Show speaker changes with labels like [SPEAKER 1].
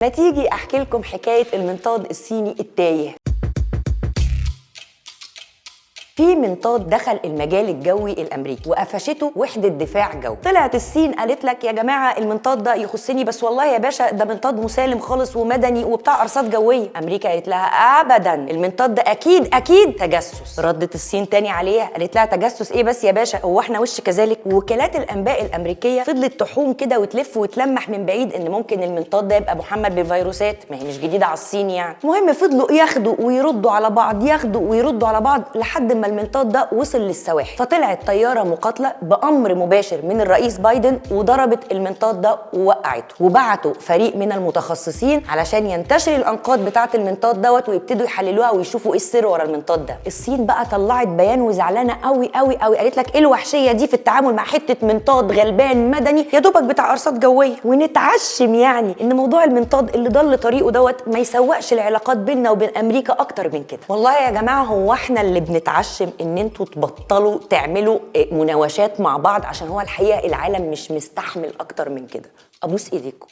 [SPEAKER 1] ما تيجي احكي لكم حكاية المنطاد الصيني التايه. في منطاد دخل المجال الجوي الامريكي وقفشته وحده دفاع جوي. طلعت الصين قالت لك يا جماعة المنطاد ده يخصني، بس والله يا باشا ده منطاد مسالم خالص ومدني وبتاع ارصاد جوية. امريكا قالت لها ابدا، المنطاد ده اكيد اكيد تجسس. ردت الصين تاني عليها قالت لها تجسس ايه بس يا باشا، هو احنا وش كذلك؟ وكالات الانباء الامريكية فضلت تحوم كده وتلف وتلمح من بعيد ان ممكن المنطاد ده يبقى محمل بفيروسات، ما هي مش جديدة على الصين يعني. المهم فضلوا ياخدوا ويردوا على بعض، ياخدوا ويردوا على بعض لحد ما المنطاد ده وصل للسواحل. فطلعت طيارة مقاتله بامر مباشر من الرئيس بايدن وضربت المنطاد ده ووقعته، وبعتوا فريق من المتخصصين علشان ينتشر الانقاض بتاعه المنطاد دوت ويبتدوا يحللوها ويشوفوا ايه السر ورا المنطاد ده. الصين بقى طلعت بيان وزعلانه قوي قوي قوي، قالت لك ايه الوحشية دي في التعامل مع حتة منطاد غلبان مدني يا دوبك بتاع ارصاد جوية. ونتعشم يعني ان موضوع المنطاد اللي ضل طريقه دوت ما يسوقش العلاقات بيننا وبين امريكا اكتر من كده. والله يا جماعة هو احنا اللي بنتعشم ان انتوا تبطلوا تعملوا مناوشات مع بعض، عشان هو الحقيقة العالم مش مستحمل اكتر من كده. ابوس ايديكم.